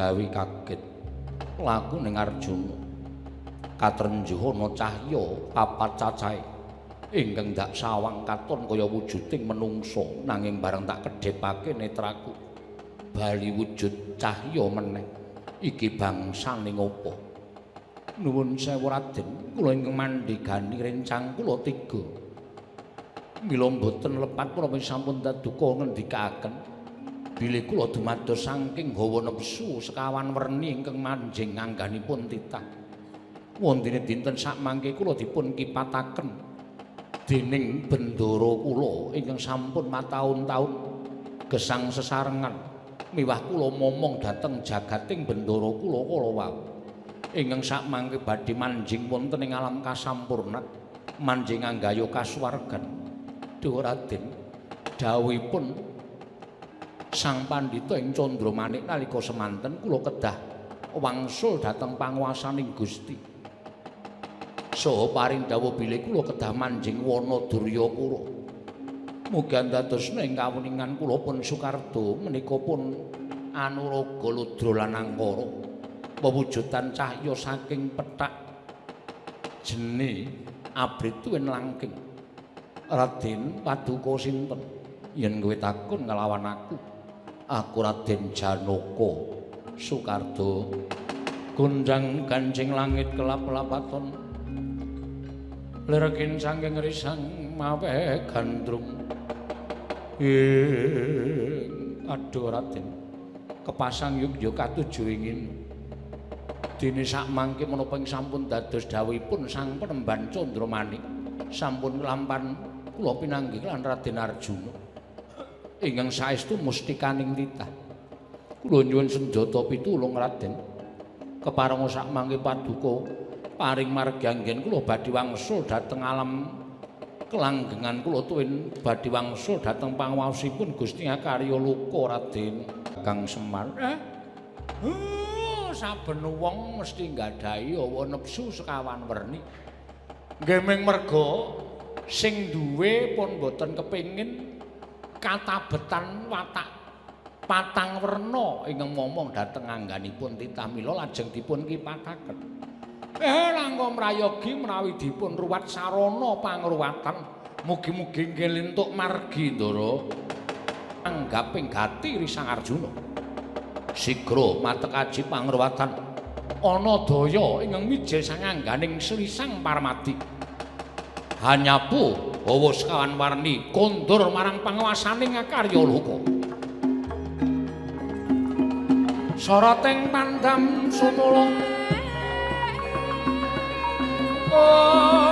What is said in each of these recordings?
Gawe kaget laku ning Arjuna. Katrenjuh ana cahya papat cacahe ingkang dak sawang katon kaya wujuding menungsa, nanging bareng tak kedhepake netraku bali wujud cahya meneh. Iki bangsane ngopo? Nuwun sewu Raden, kula ingkang mandhegani rencang kula tiga. Mila mboten lepat kula sampun daduka ngendikaaken bilih kula dumados saking hawa nepsu sekawan werni ingkang manjing angganipun titah. Wondene dinten sakmangke kula dipun kipataken dening bendara kula ingkang sampun mataun-taun gesang sesarengan miwah kula momong dhateng jagating bendara kula kala wau ingkang sakmangke badhe manjing wonten ing alam kasampurnan, manjing anggaya kasuwargan. Duh Raden, dawuhipun Sang Pandhita ing Candramanik nalika semanten kula kedah wangsul dhateng panguwasaning Gusti. Saha paring dawuh bilih kula kedah manjing wana Duryapura. Mugi andadosna ing kawuningan kula pun Sukardo menika pun anuraga ludra lan angkara pewujudan cahya saking pethak jene abrit tuwin langking. Raden paduka sinten? Yen kowe takon nglawan aku, aku Raden Janaka Sukardo. Gondang ganjing langit kelap-lapaton, lerekin saking risang mawe gandrung. Aduh Raden, kepasang yugya katuju ingin. Dene sakmangke menapa ing sampun dados dawuhipun Sang Penemban Candramanik sampun kelampan kula pinanggih lan Raden Arjuna ingkang saestu mustikaning titah. Kula nyuwun senjata pitulung Raden. Keparenga sakmangke paduka paring margi anggen kula badhe wangsul dhateng alam kelanggengan kula tuwin badhe wangsul dhateng panguwasipun Gusti Akarya Loka Raden. Kang Semar, saben wong mesti nggadahi hawa nepsu sekawan werni. Nggih ming merga sing duwe pun boten kepengin katabetan watak patang werna ingkang momong dhateng angganipun titah mila lajeng dipun kipataken. Langka mrayogi menawi dipun ruwat sarana pangruwatan, mugi-mugi nggih lentuk margi Ndara anggaping gati Risang Arjuna. Sigra matek aji pangruwatan ana daya ingkang mijil sangangganing slisang parmadi. Hanyapu hawa sekawan warni kondur marang panguwasaning Akarya Loka. Soroting pandam sumula oh.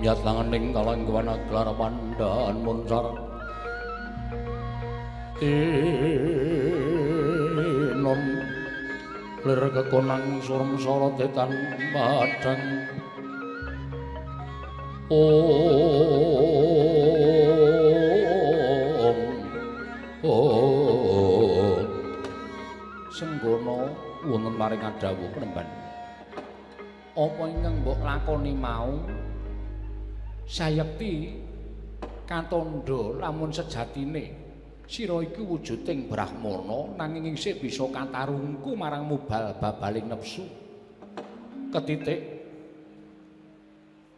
Yat langening kalangguan gelar pandhan muncar tinon lir kekonang surem sara tetan padang om om Senggono wonten maring adhawuh penemban. Apa ingkang mbok lakoni mau sayekti katandha lamun sejatine sira iki wujuding brahmana nanging isih bisa katarungku marang mubal babaling nepsu. Ketitik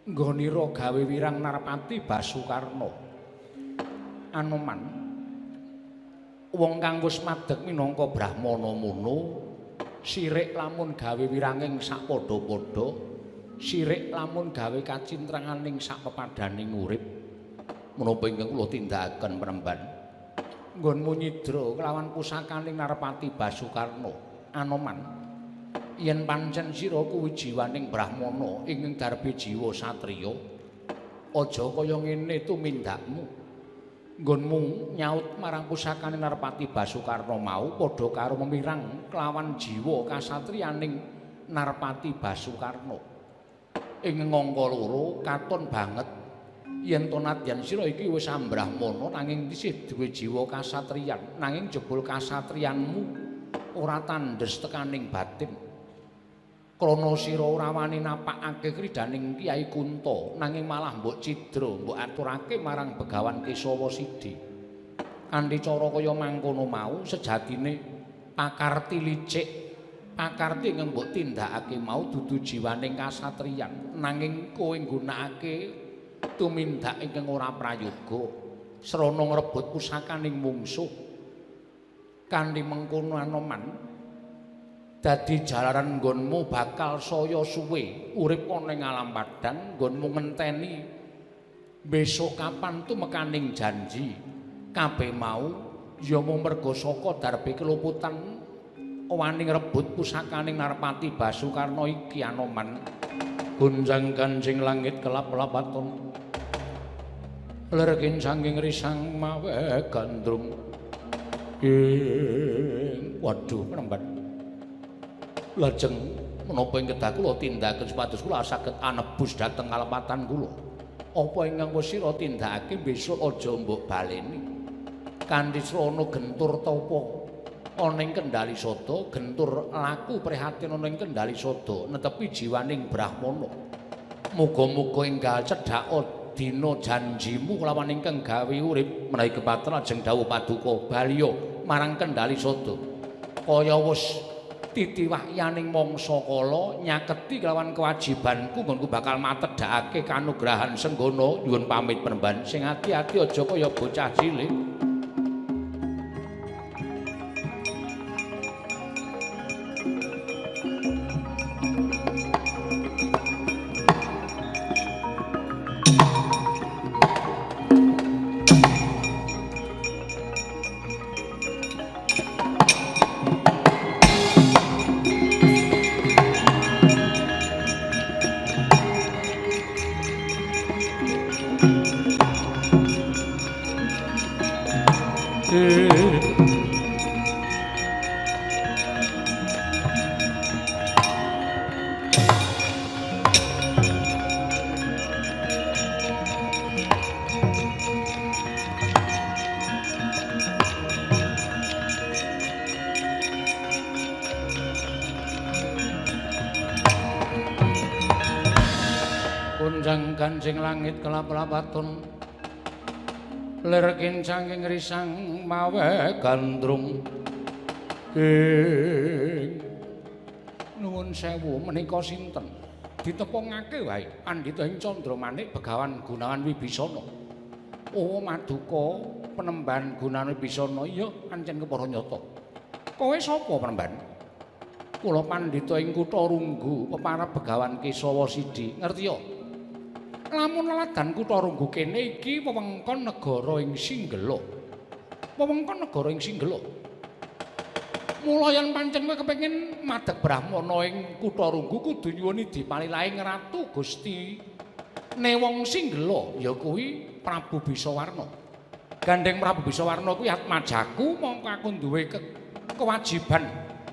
nggonira gawe wirang Narpati Basukarna. Anoman, wong kang wis madeg minangka brahmana mono sirik lamun gawe wiranging sak padha-padha, sirik lamun gawe kacintranganing sak pepadaning urip. Menapa ingkang kula tindakaken penemban? Nggonmu nyidra kelawan pusakaning Narpati Basukarna. Anoman, yen pancen sira kuwi jiwaning brahmana ingkang darbe jiwa satriya, aja kaya ngene tumindakmu. Nggonmu nyaut marang pusakane Narpati Basukarna mau padha karo memirang kelawan jiwa kasatriyaning Narpati Basukarna. Ing angka loro katon banget yen to nadyan sira iki wis ambrahmana nanging isih duwe jiwa kasatriyan, nanging jebul kasatriyanmu ora tandhes tekaning batin. Krana sira ora wani napakake kridaning Kyai Kunta, nanging malah mbok cidra, mbok aturake marang Begawan Kesawa Sidi. Kanthi cara kaya mangkono mau sejatine pakarti licik, pakarti ingkang mbok tindakake mau dudu jiwaning kasatriyan, nanging kowe nggunakake tumindak ingkang ora prayoga srana ngrebut pusakaning mungsuh. Kanthi mengkono Anoman, dadi jalaran nggonmu bakal saya suwe urip ana ing alam padang, nggonmu ngenteni besok kapan tumekaning janji. Kabeh mau ya mung merga saka darbe keluputan wani ngrebut pusakaning Narpati Basukarna iki. Anoman, gonjang ganjing langit kelap-lapaton lir kincanging risang mawe gandrung. Ing waduh penemban, lajeng menapa ing kedah kula tindakaken supados kula saged anebus dhateng kalepatan kula? Apa ingkang wis sira tindakake besok aja mbok baleni. Kanthi srana gentur tapa ana ing Kendali Sada, gentur laku prihatin ana ing Kendali Sada netepi jiwaning brahmana. Muga-muga enggal cedhak dina janjimu kelawan ingkang gawe urip. Menawi kepaten lajeng dawuh paduka baliya marang Kendali Sada. Kaya wis titiwahyaning mangsa kala nyaketi kelawan kewajibanku nggonku bakal matedhakake kanugrahan Senggono. Nyuwun pamit penemban, sing ati-ati aja kaya bocah cilik. Gonjang ganjing langit kelap-lapaton lir kincanging risang mawe gandrung. Ing nuwun sewu, menika sinten? Ditepungake wae Pandhita ing Candramanik Begawan Gunawan Wibisana. Oh maduka penemban Gunawan Wibisana, iya pancen kepara nyata. Kowe sapa penemban? Kula pandhita ing kutha Runggu, peparab Begawan Kesawa Sidi. Ngerti ya? Lamun leladan kutha Runggu kene iki wewengkon negara ing Singgela. Wewengkon negara ing Singgela. Mula yen pancen kowe kepengin madeg brahmana ing kutha Runggu kudu nyuwun dipalilahing Ratu Gusti Ne wong singgela ya kuwi Prabu Bisawarna. Gandeng Prabu Bisawarna kuwi atmajaku, mongko aku duwe kewajiban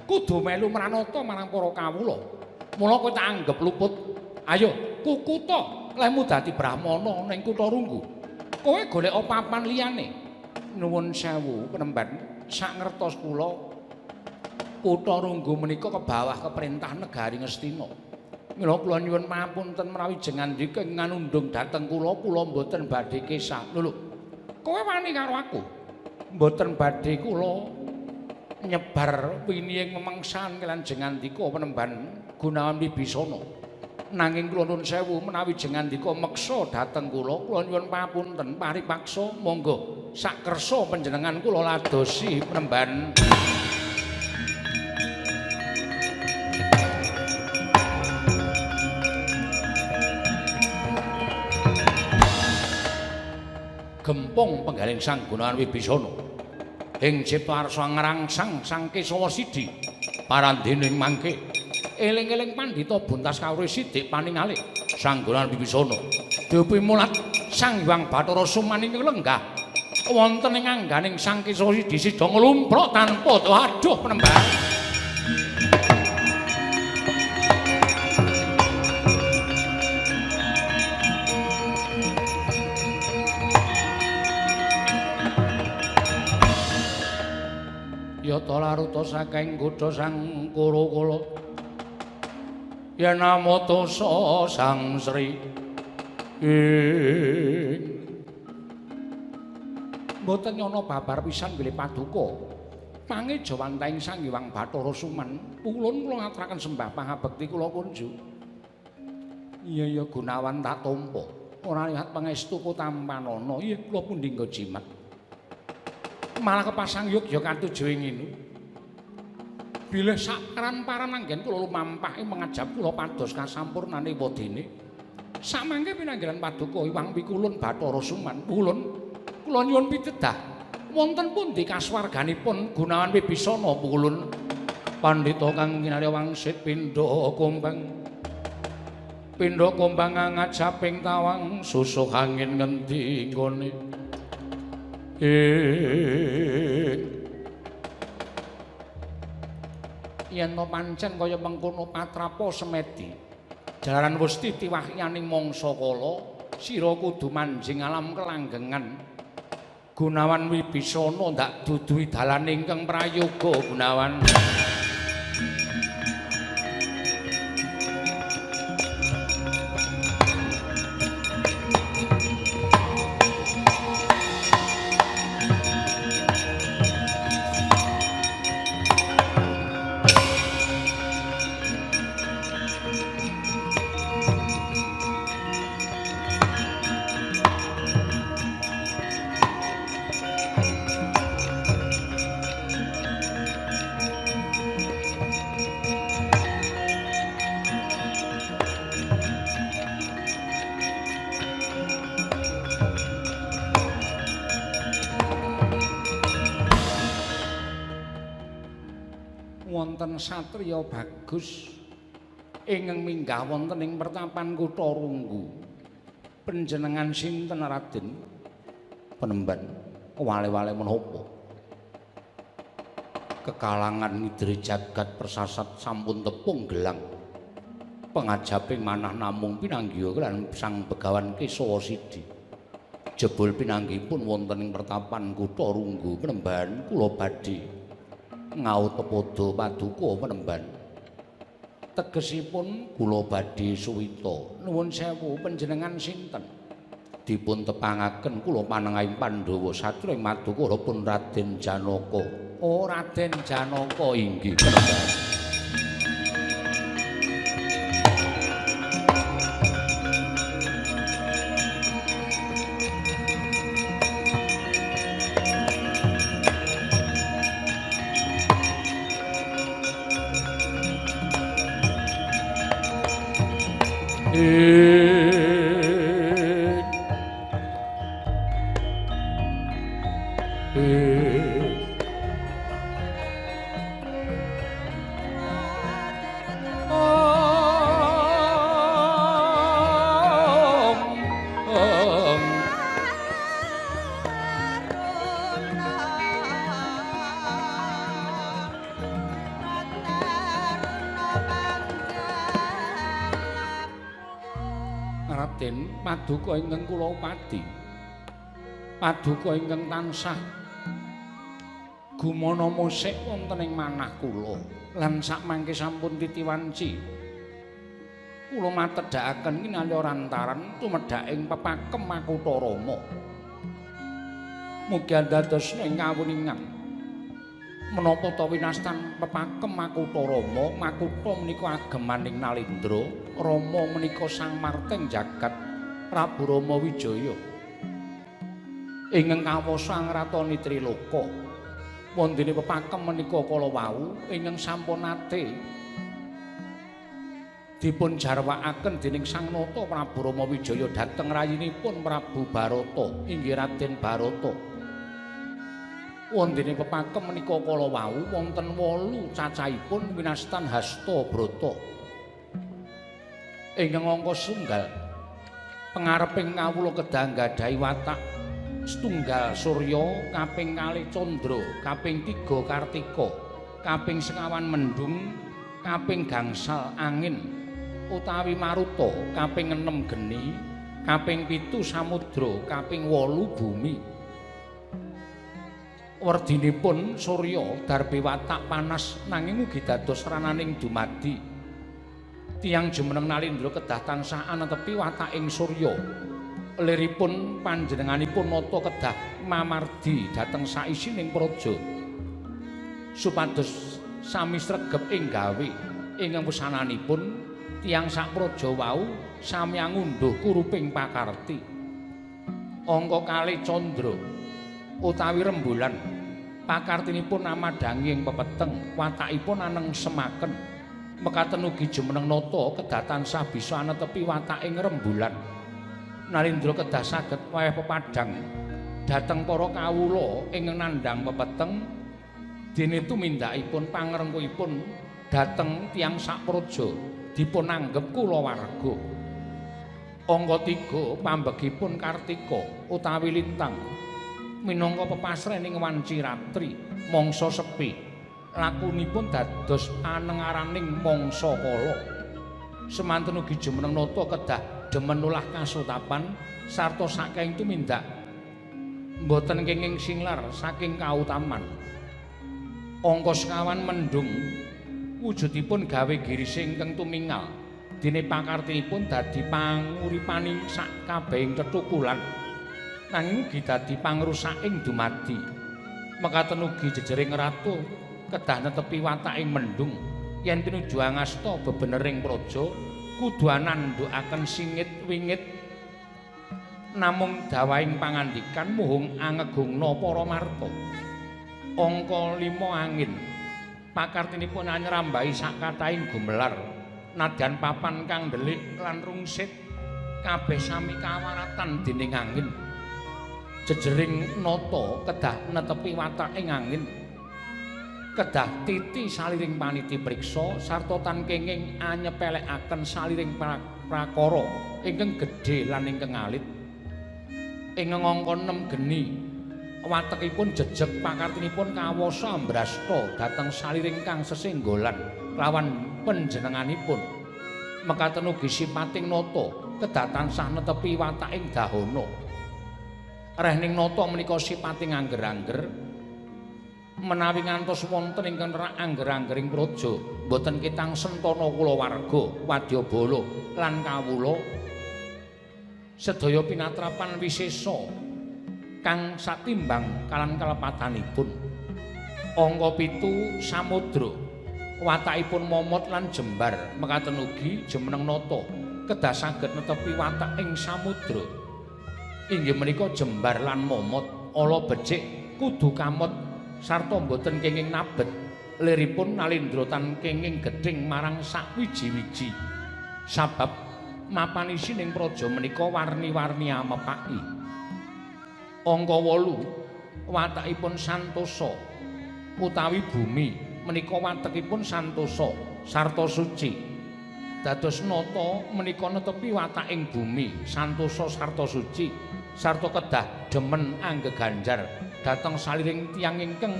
kudu melu mranata marang para kawula. Mula kowe tak anggep luput. Ayo kukuta lehmu dadi brahmana ning kutha Runggu. Kowe golek papan liyane. Nuwun sewu penemban, sak ngertos kula kutha Runggu menika kebawah keperintah negari Ngastina. Mila kula nyuwun pamunten menawi jengandika nganundhung dhateng kula, kula mboten badhe kesah. Lho, kowe wani karo aku? Mboten badhe kula nyebar winiying memangsan lan jengandika penemban Gunawan Wibisana. Nanging kula nuwun sewu menawi jengandika meksa dhateng kula, kula nyuwun pamunten paripaksa monggo sak kersa panjenengan kula ladosi penemban. Gempong penggaling Sang Gunawan Wibisana ing cipta arsa ngrangsang Sang Kesawa Sidi parandening mangke eling-eling pandhita buntas kawruh sidik paningale Sang Gunawan Wibisana dipimulat Sang Hyang Bathara Suman ing lenggah wonten ing angganing Sang Kesawa Sidi sida nglumpruk tanpa aduh penemban. Yata laruta saking godha Sang Kurukula yen namata Sang Sri ing mboten nyana babar pisan bilih paduka pangejawantahing Sang Hyang Bathara Suman pulun kula ngaturaken sembah pangabekti kula kunjuk. Iya ya Gunawan tak tampa ora lihat pangestu tampanana. Iya kula pundi nggo jimat malah kepasang yogya katuju ing ngene. Bilih sakran-paran anggen kula lumampah ing mengajap kula pados kasampurnane wadene. Samangke pinanggilan paduka Hyang Pikulun Bathara Suman pulun kula nyuwun pitedah wonten pundi kasuwarganipun Gunawan Wibisana pulun. Pandhita kang kinarya wangsit pindha kumbang pindha kumbang ngajaping tawang susuh angin ngendi nggone. Yen to pancen kaya mengkono patrapa semedi jalaran wusti tiwahyaning mangsa kala sira kudu manjing alam kelanggengan. Gunawan Wibisana ndak duduhi dalan ingkang prayoga Gunawan. Wonten satriya bagus ingkang minggah wonten ing pertapan kutha Runggu. Panjenengan sinten Raden? Penemban wale-wale menapa? Kekalangan ngidri jagat persasat sampun tepung gelang. Pengajaping manah namung pinanggiha lan Sang Begawan Kesawa Sidi. Jebul pinanggihipun wonten ing pertapan kutha Runggu. Penemban kula badhe ngaut tepada paduka penemban. Tegesipun kula badhe suwita. Nuwun sewu panjenengan sinten? Dipun tepangaken kula panengahing Pandhawa satriya ing madukara pun Raden Janaka. Oh Raden Janaka inggih penemban. Paduka ingkang kula upadi, paduka ingkang tansah gumana musik wonten ing manah kula lan sakmangke sampun titiwanci kula matedhakaken kinalya rantaran tumedhak ing pepakem Makutha Rama. Mugi dados ing kawuningan menapa ta winastan pepakem Makutha Rama. Makutha menika agemaning Nalindra, Rama menika Sang Marteng jagat Prabu Rama Wijaya ingkang kawasa ngratoni Triloka. Wondene pepakem menika kala wau ingkang sampun nate dipun jarwakaken dening Sang Nata Prabu Rama Wijaya dhateng rayinipun Prabu Barata, inggih Raden Barata. Wondene pepakem menika kala wau wonten 8 cacahipun winastan Hasta Brata ingkang angka setunggal. Pengareping kawula kedah nggadahi watak setunggal surya, kaping kalih candra, kaping 3 kartika, kaping sekawan mendung, kaping gangsal angin utawi maruta, kaping 6 geni, kaping 7 samudra, kaping 8 bumi. Werdinipun surya darbe watak panas nanging ugi dados rananing dumadi. Tiyang jumeneng Nalindra kedah tansah anetepi wataking surya. Liripun panjenenganipun nata kedah mamardi dhateng saisining praja supados sami sregep ing gawe. Ingkang wusananipun tiyang sak praja wau sami ngunduh kuruping pakarti. Angka kalih candra utawi rembulan, pakartinipun amadhangi ing pepeteng, watakipun aneng semaken. Mekaten ugi jumeneng nata kedah tansah bisa anetepi wataking rembulan. Nalindra kedah saged wayah pepadhang dhateng para kawula ingkang nandhang pepeteng, dene tumindakipun pangrengkuhipun dhateng tiyang sapraja dipun anggep kulawarga. Angka 3 pambegipun Kartika utawi lintang minangka pepasrening wanci ratri mangsa sepi. Lakunipun dados anengaraning mangsa kala. Semanten ugi jumeneng nata kedah demen ulah kasutapan sarta saking tumindak mboten kenging singlar saking kautaman. Angka sekawan mendung wujudipun gawe girise ingkang tumingal, dene pakartinipun dadi panguripaning sak kabehing tetukulan, nanging ugi dadi pangrusaking dumadi. Mekaten ugi jejering ratu kedah netepi wataking mendung. Yen tinuju angasta bebenering praja kudu anandhukaken singit wingit namung dawahing pangandikan muhung angegungna para marta. Angka 5 angin pakartinipun anyrambahi sakathahing gumelar, nadyan papan kang ndelik lan rungsit kabeh sami kawaratan dening angin. Jejering nata kedah netepi wataking angin, kedah titi saliring paniti priksa sarta tan kenging anyepelekaken saliring prakara ingkang gedhe lan ingkang alit. Ing angka 6 geni watekipun jejeg pakartinipun kawasa ambrasta dhateng saliring kang sesenggolan lawan panjenenganipun. Mekaten ugi sipating nata kedah tansah netepi wataking dahana. Rehning nata menika sipating angger-angger menawi ngantos wonten ingkang nerak angger-anggering praja mboten ketang sentana kulawarga wadyabala lan kawula sedaya pinatrapan wisesa kang satimbang kalan kalepatanipun. Angka 7 samudra watakipun momot lan jembar. Mekaten ugi jumeneng nata kedah saged netepi watak ing samudra, inggih menika jembar lan momot ala becik kudu kamot sarta mboten kenging nabet. Liripun Nalindra tan kenging gething marang sakwiji-wiji, sabab mapan isining praja menika warni-warni amepaki. Angka 8 watakipun santosa utawi bumi menika watekipun santosa sarta suci. Dados nata menika netepi wataking bumi santosa sarta suci sarta kedah demen anggeganjar dhateng saliring tiyang ingkang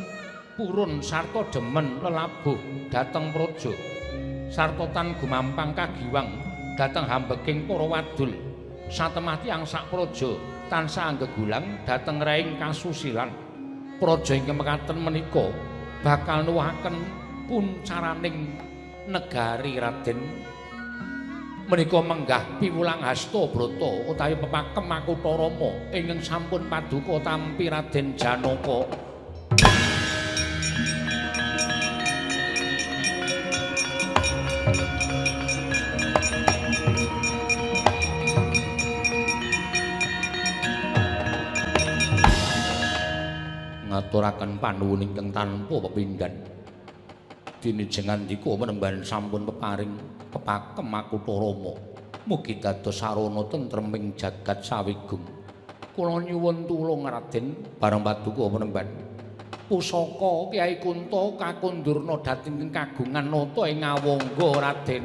purun sarta demen lelabuh dhateng praja sarta tan gumampang kagiwang dhateng hambeking para wadul. Satemah tiyang sak praja tansah anggegulang dhateng reing kasusilan. Praja ingkang mekaten menika bakal nuwuhaken kuncaraning negari Raden. Menika menggah piwulang hasta brata utawi pepakem Makutha Rama ingkang sampun paduka tampi Raden Janaka. Ngaturaken panuwun ingkang tanpa pepindhan. Dene jengandika penemban sampun peparing pepakem Makutha Rama. Mugi dados sarana tentreming jagat sawigung. Kula nyuwun tulung Raden bareng paduka penemban. Pusaka Kyai Kunta kakundurna dhateng kagungan nata ing Awangga Raden.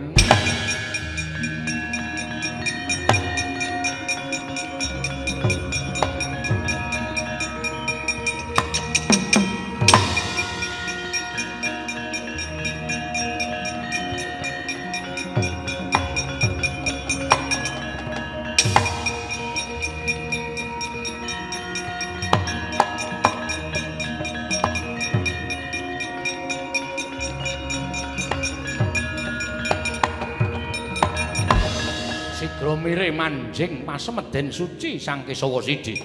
Mire manjing pasemeden suci Sang Kesawa Sidi.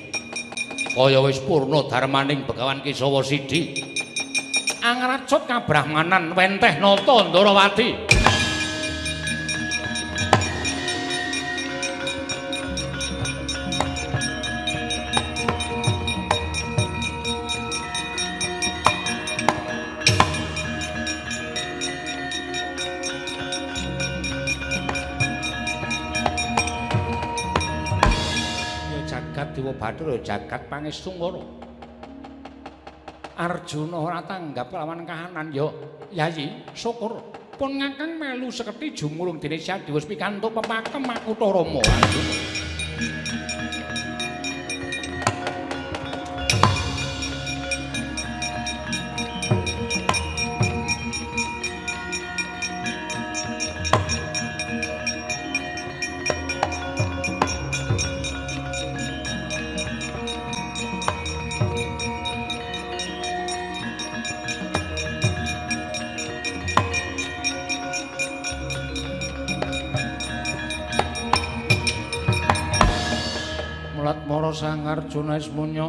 Kaya wis purna dharmaning Begawan Kesawa Sidi. Angracut kabrahmanan wenteh nata Ndarawati. Bathara jagat pangestungkara. Arjuna ora tanggap lawan kahanan ya. Yayi, syukur pun ngakang melu seketi jumulung dene Sadewa pikantuk pepakem Makutha Rama. Arjuna. Sang Arjuna Ismunya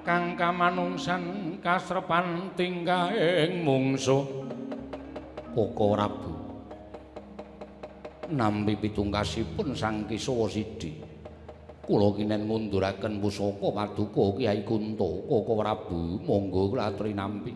kang kamanungsan kasrepan tingkahing mungsuh. Koko Prabu nampi pitungkasipun Sang Kesawa Sidi, kula kinen ngunduraken pusaka paduka Kyai Kunta. Koko Prabu monggo kula aturi nampi.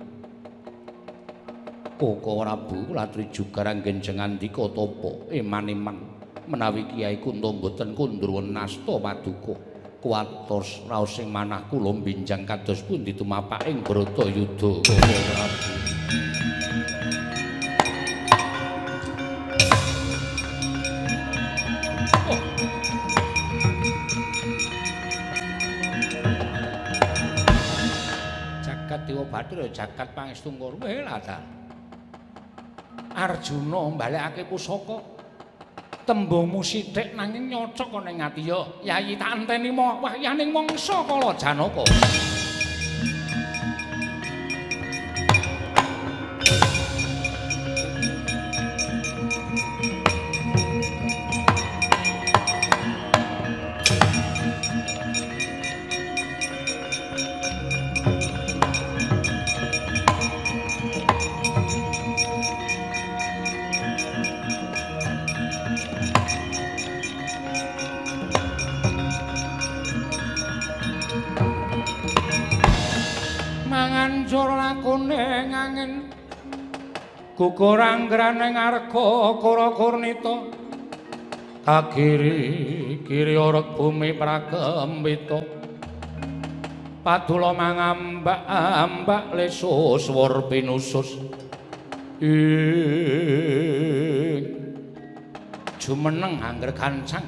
Koko Prabu kula aturi jugar anggen jengandika tapa eman-eman menawi Kyai Kunta mboten kundur nasta paduka kuwatos raos ing manah kula binjang kados pundi tumapaking Bratayuda. Koko Prabu. Jagat Dewa Bathara jagat pangestungkara. Weh lah. Arjuna mbalekake pusaka. Tembungmu sithik nanging nyocok ana ing ati ya. Yayi tak enteni wahyaning mangsa kala Janaka. Gugur anggraning arga kara kurnita kagiri kiri orek bumi pragempita padula mangambak-ambak lesus wur pinusus ing jumeneng angger gancang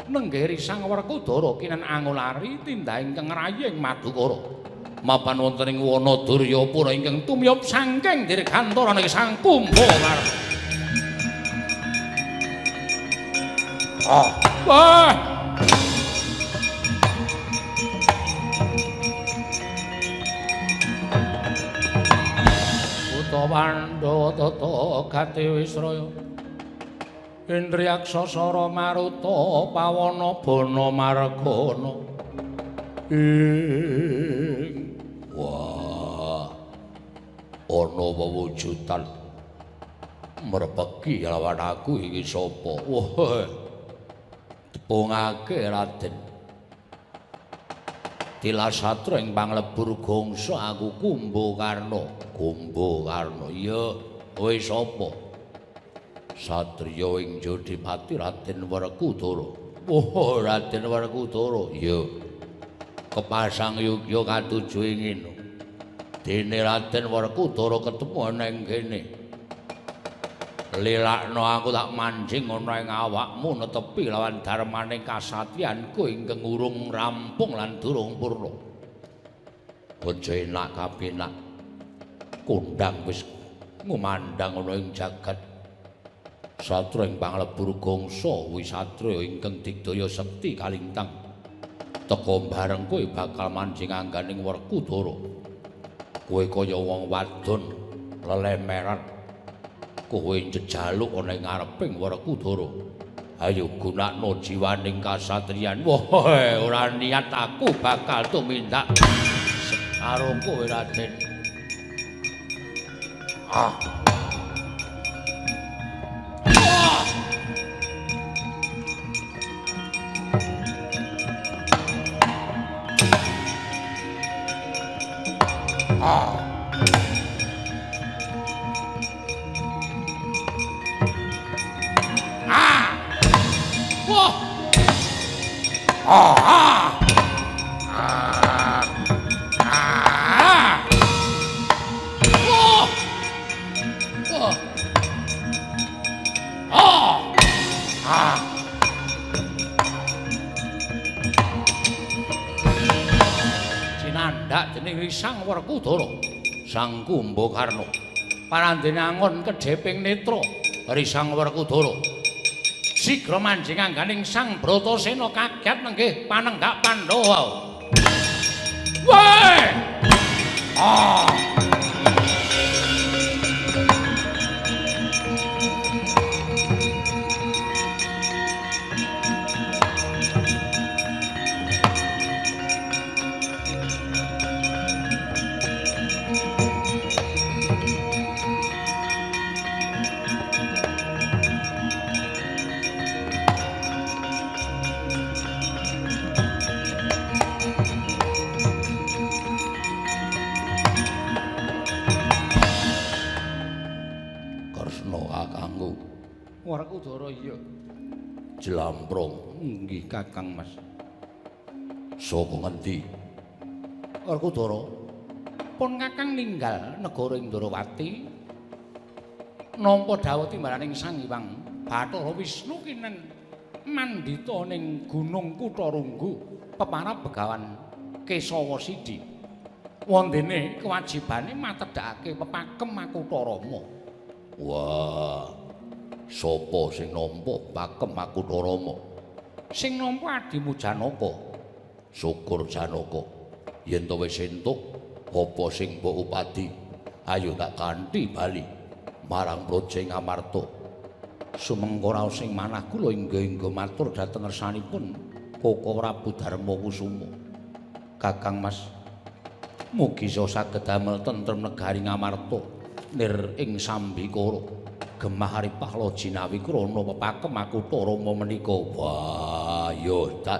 nenggih risang Werkudara kinen angulari tindak ingkang ngraying Madukara. Mapan wonten ing wana Duryapura ingkang tumiyop saking dirgantara niki Sang Kumbakarna. Oh. Wah. Buta Pandhawa tata gati wisraya. Indriyaksa sara maruta pawana bana margana. Ing wah. Ana wewujudan mrepegi lawan aku iki sapa? Wah. Tepungake Raden. Tilasatra ing panglebur gongso aku Kumbakarna. Kumbakarna. Iya, kowe sapa? Satriya ing Jodipati Raden Werkudara. Oh, Raden Werkudara. Iya. Kepasang yugya katuju ing ngene. Dene Raden Werkudara ketemu ana ing kene. Lilakno aku tak manjing ana ing awakmu netepi lawan darmaning kasatriyanku ingkang urung rampung lan durung purna. Aja enak kapenak. Kondang wis ngumandhang ana ing jagat. Satra ing panglebur gongso kuwi satriya ingkang digdaya sekti kalintang. Teka bareng kowe bakal manjing angganing Werkudara. Kowe kaya wong wadon lelemeran. Kowe njejaluk ana ing ngareping Werkudara. Ayo gunakno jiwaning kasatriyan. Wah, ora niat aku bakal tumindak karo kowe Raden. Ah. Ah. Ah. Wah. Ah. Ah. Ah. Wah. Wah. Ah. Ah. Cinandhak dening Sang Werkudara, Sang Kumbakarna. Parandene angon kedheping netra Risang Werkudara. Sigra manjing angganing Sang Bratasena kaget nenggih panenggak Pandhawa. Weh! Ah! Werkudara iya. Jlamprong nggih Kakang Mas. Saka ngendi? Werkudara. Pun Kakang ninggal negara Indrawati. Nampa dawuh timbalaning Sang Hyang Bathara Wisnu kinen mandhita ning Gunung Kutharunggu peparab Begawan Kesawa Sidi. Wondene kewajibane matedhakake pepakem Makutha Rama. Wah. Sapa sing nampa pakem Makutha Rama? Sing nampa adimu Janaka. Syukur Janaka. Yen to wis entuk apa sing mbok upadi, ayo tak kanthi bali marang Praja Ngamarta. Sumengko raos sing manah kula ingga-ingga matur dhateng ngersanipun Koko Prabu Darma Kusuma. Kakang Mas, mugi saged damel tentrem negari Ngamarta nir ing sambikara. Gemah aripah loji nawi krana pepakem Makutha Rama menika. Wah, yo tak